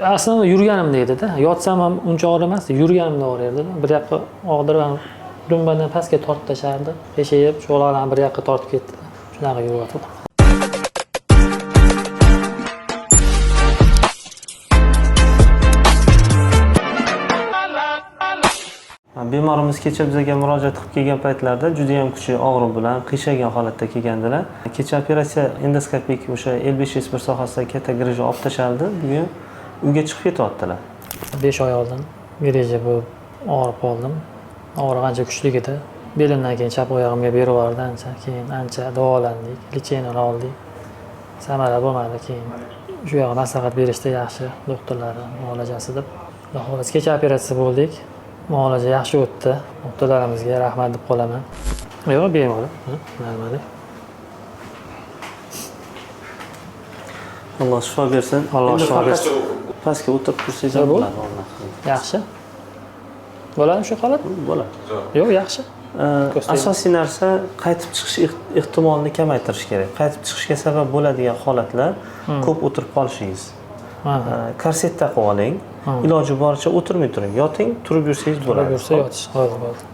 Aslida yurganimda edi-da. Yotsam ham uncha og'rimasdi, yurganimda og'rirdi. Bir yoqqa og'dirib, dumbadan pastga tortib tashardi. Qiyshayib, cho'g'larni bir yoqqa tortib ketdi. Shunaqa yuriyotgandim. Bemorimiz kecha bizga murojaat qilib kelgan paytlarida juda ham kuchli og'riq bilan qiyshaygan holatda kelgandilar. Kecha operatsiya endoskopik o'sha L5S1 sohasidagi katta grija olib tashaldi. Bugun uyga chiqib ketyaptilar. 5 oy oldin грыжа bo'lib og'rib qoldim. Og'riq ancha kuchli edi. Belimdan keyin chap oyog'imga berib yubordi ancha. Keyin ancha davolandik, лечение oldik. Samara bo'lmadi keyin. Shu yoqqa maslahat berishdi yaxshi doktorlar muolajasi deb. Xudo xohlasa kecha operatsiya bo'ldik. Muolaja yaxshi o'tdi. Doktorlarimizga rahmat deb qolaman. Yo'q, bemalol. Normal. Alloh shifo bersin. Alloh Endi shifo faqat bersin. Pastga o'tirib tursangiz ham Bu? bo'ladi. Alloh. Yaxshi. Bo'ladimi shu holat? Bo'ladi. Yo'q, yaxshi. Ko'z tegmadi. Asosiy narsa qaytib chiqish ehtimolini kamaytirish kerak. Qaytib chiqishga sabab bo'ladigan holatlar ko'p o'tirib qolishingiz. Ha. Korset taqib oling. Iloji boricha o'tirmay turing. Yoting, turib yursangiz bo'ladi. Yursa yotish. Bo'ldi, bo'ldi.